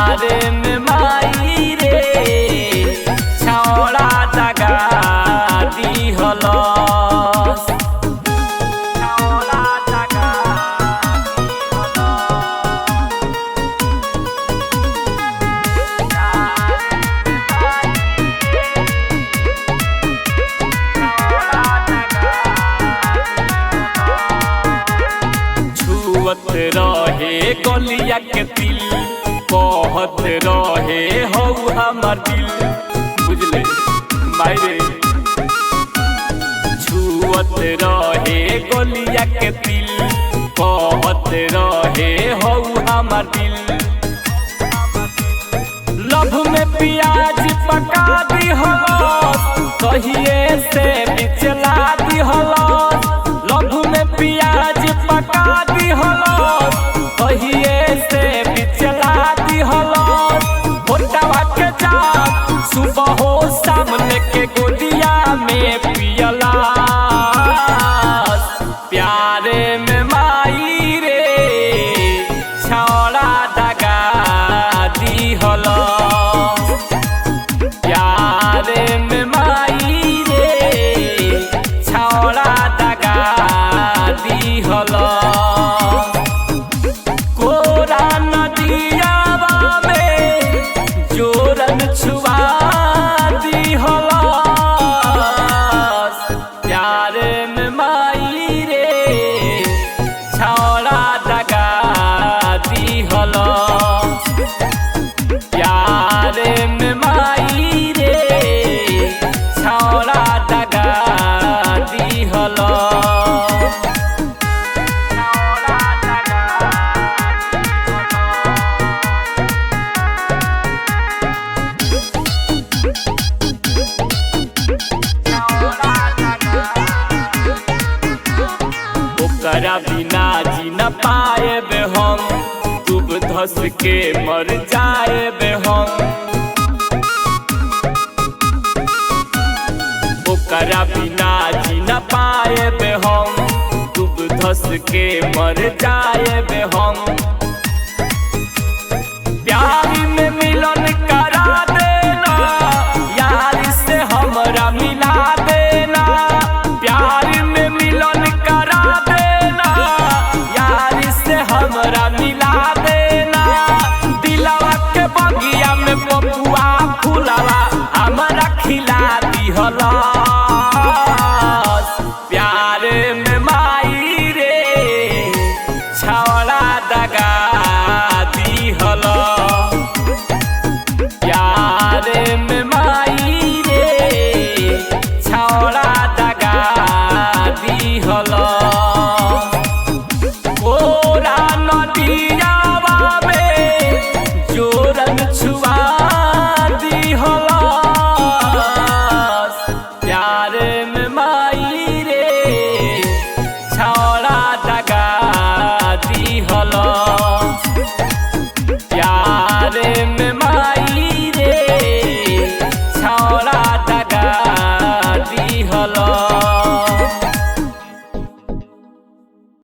प्यार में माई रे छौड़ा दगा दिहलस। छौड़ा दगा छुअत रहे गलिया के तिल, कहत रहे हौ हमर दिल। बुझले माई रे, छुअत रहे गलिया के तिल, कहत रहे हौ हमर दिल। लभ में प्याज पका दिहलस, कहिए से बिचला दिहलस। लभ में प्याज पका दिहलस, कहिए से बिचला दिहलस। फोटवा के जात सुबह हो सामने के गोदिया में पियलास। प्यारे में माई रे छौड़ा दगा दिहलस। प्यारे में माई रे छौड़ा दगा दिहलस। कोरा नदियावा में जोरन छुआ दिहलस। प्यारे में माई रे छौड़ा दगा दिहलस। प्यारे में माई रे छौड़ा दगा दिहलस। छौड़ा दगा ओकरा बिना जी न पाएबे हम, डूब धस के मर जाएबे हम। ओकरा बिना जी न पाएबे हम, डूब धस के मर जाएबे हम। प्यार में मिलन करा देना, यार से हमरा मिला देना। प्यार में मिलन करा देना, यार से हमरा मिला देना। दिलवा के बगिया में पपुआ फुलवा हमरा खिला दिहलस। प्यार में माई रे छौड़ा दगा दिहलस। प्यार में माई रे छौड़ा दगा दिहलस। कोरा नदियावा में जोरन छुआ दिहलस। प्यार में माई रे छौड़ा दगा दिहलस। प्यार में